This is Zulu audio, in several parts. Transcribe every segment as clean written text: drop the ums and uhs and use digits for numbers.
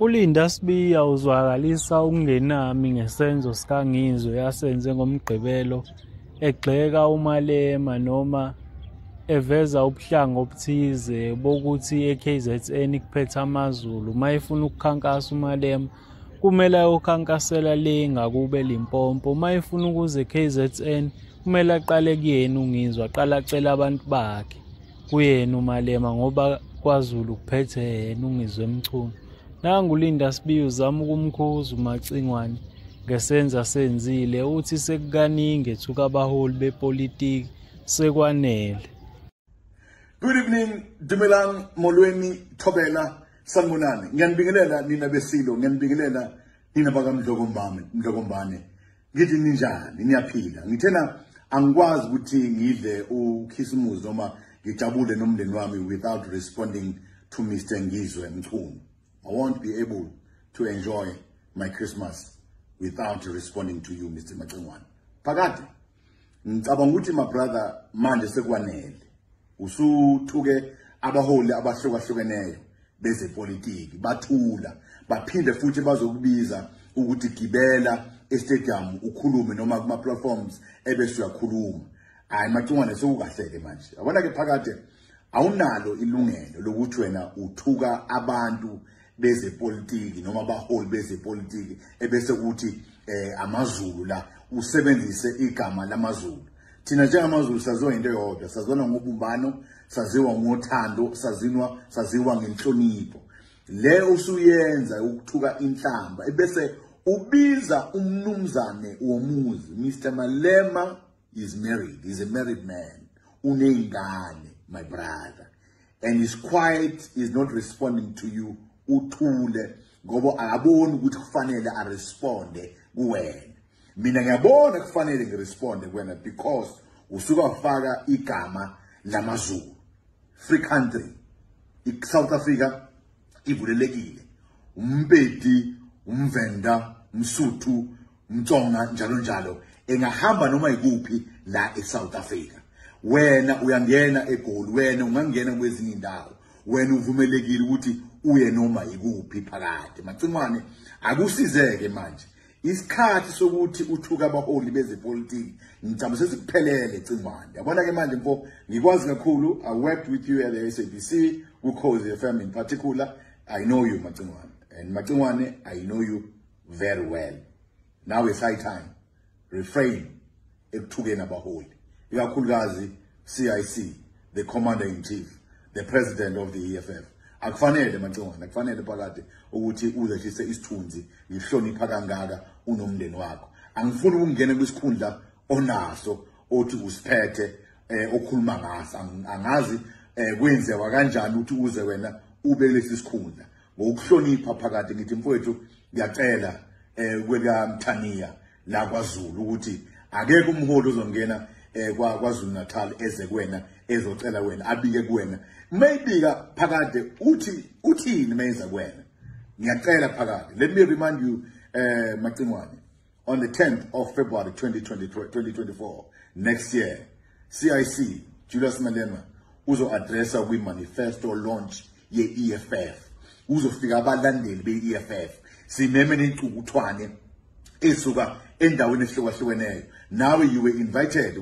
ULinda Sibiya uzwakalisa ukungenami ngesenzo sikaNgizwe asenze ngoMgqibelo egxeka uMalema noma eveza ubuhlanga obuthize bokuthi e-KZN kuphethe amaZulu. Uma efuna ukukhankasa uMalema kumele ayokhankasela le ngakubo eLimpopo. Uma efuna ukuza e-KZN kumele aqale kuyena uNgizwe, aqale acele abantu bakhe kuyena uMalema ngoba KwaZulu kuphethe yena uNgizwe Mchunu. Nangu uLinda Sibiya uzama ukumkhuza uMacingwane ngesenzo asenzile, uthi sekukaningi ethuka abaholi bepolitiki, sekwanele. Good evening, Dumelang, Molweni, Thobela, Sanibonani. Ngiyanibingelela nina besilo, ngiyanibingelela nina bakaMdlokombane, Mdlokombane. Ngithi ninjani, niyaphila. Ngithena angikwazi ukuthi ngidle ukhisimusi noma ngijabule nomndeni wami without responding to Mr. Ngizwe Mchunu. I won't be able to enjoy my Christmas without responding to you, Mr. Macingwane. Phakade, ngicabanga ukuthi, my brother, manje sekwanele. Usuthuke abaholi abahlukahlukeneyo bezepolitiki, bathula, baphinde futhi bazokubiza ukuthi gibela e-stadium ukhulume noma kuma platforms ebese uyakhuluma. Hayi Macingwane, sekukahle ke manje. Yabona ke phakade, awunalo ilungelo lokuthi wena uthuka abantu bezepolitiki noma abaholi bezepolitiki ebese kuthi amaZulu la, usebenzise igama lamaZulu. Thina njengamaZulu saziwa into eyodwa, saziwa ngobumbano, saziwa ngothando, saziwa ngenhlonipho. Le usuyenza ukuthuka inhlamba ebese ubiza umnumzane womuzi. Mr Malema is married, he's a married man, uneyingane, my brother, and he's quiet, is not responding to you. Uthule ngoba akaboni ukuthi kufanele aresponde kuwena. Mina ngiyabona kufanele ngiresponde kuwena because usuka wafaka igama lamaZulu. Free country i-South Africa, ivulelekile, uMpedi, umVenda, umSuthu, umTsonga, njalo njalo, engahamba noma ikuphi la eSouth Africa. Wena uyangena eGoli, wena ungangena kwezinye indawo, wena uvumelekile ukuthi uye noma ikuphi. Phakade Macingwane, akusizeke manje. Isikhathi sokuthi uthuka abaholi bezepolitiki ngicabanga sesikuphelele, Cingwane. Yabona ke manje mfo, ngikwazi kakhulu. I worked with you at the SABC, kuKhozi FM in particular. I know you, Macingwane, and Macingwane, I know you very well. Now it's high time, refrain ekuthukeni abaholi, ikakhulukazi CIC, the commander in chief, the president of the EFF. Akufanele Macingwane, akufanele phakade ukuthi uzehlise isithunzi ngihlonipha kangaka unomndeni wakho. Angifuni ukungena kwisikhundla onaso othi usiphethe, okhuluma ngaso. Angazi kwenziwa kanjani ukuthi uze wena ube kulesi sikhundla. Ngokuhlonipha phakade ngithi, mfowethu, ngiyacela kwekaMthaniya la kwaZulu ukuthi akekho umholi ozongena kwaZulu Natal eze kuwena ezocela wena, abike kuwena. Mayibika phakade, uthi uthini mayenza kuwena? Ngiyacela phakade. Let me remind you, Macingwane, on the 10th of February 2023, 2024, next year, CIC Julius Malema uzo addressa kwi manifesto launch ye-EFF. Uzofika abalandeli be-EFF, simeme nencukuthwane esuka endaweni ehlukahlukeneyo. Nawe you were invited.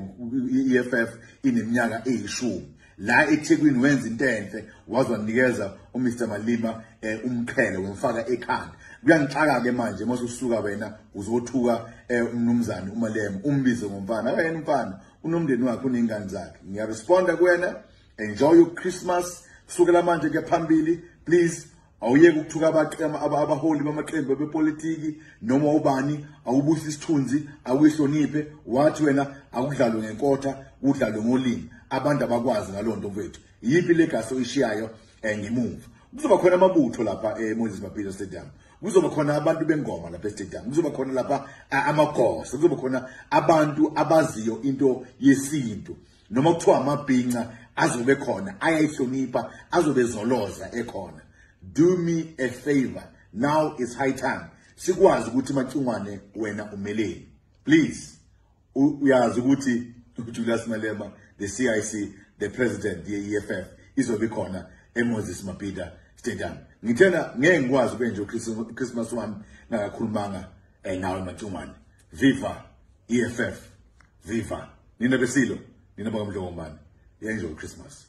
I-EFF ineminyaka eyishumi la eThekwini, wenza into enhle, wazonikeza uMr Malema umqhele, wamfaka ekhanda. Kuyangixaka ke manje mase usuka wena uzothuka umnumzane uMalema, umbize ngomfana. Wena umfana unomndeni wakhe, uneyingane zakhe. Ngiyaresponda kuwena. Enjoy your Christmas. Kusukela manje kuya phambili, please, awuyeke ukuthuka abaholi bamaqembu bepolitiki noma ubani. Awubusi isithunzi, awuyihloniphe. Wathi wena akudlalwe ngenkotha, kudlalwe ngolimi. Abantu abakwazi ngalonto, mfethu. Yiphi legacy oyishiyayo ngemuva? Kuzoba khona amabutho lapha eMoses Mabhida Stadium, kuzoba khona abantu bengoma lapha e-stadium, kuzoba khona lapha amagosa, kuzoba khona abantu abaziyo into yesintu, noma kuthiwa amabhinca azobe khona, ayayihlonipha, azobe zoloza ekhona. Do me a favor, now is high time sikwazi ukuthi, Macingwane, wena umeleni. Please, uyazi ukuthi uJulius Malema, the CIC, the president ye-EFF, izobe khona. eMoses Mabhida Stadium. Ngithena ngeke ngikwazi ukwenza uChristmas wami ngakakhulumanga nawe Mancumane. Viva EFF, viva nina besilo, nina bakaMdlokombane. Enjoy Christmas.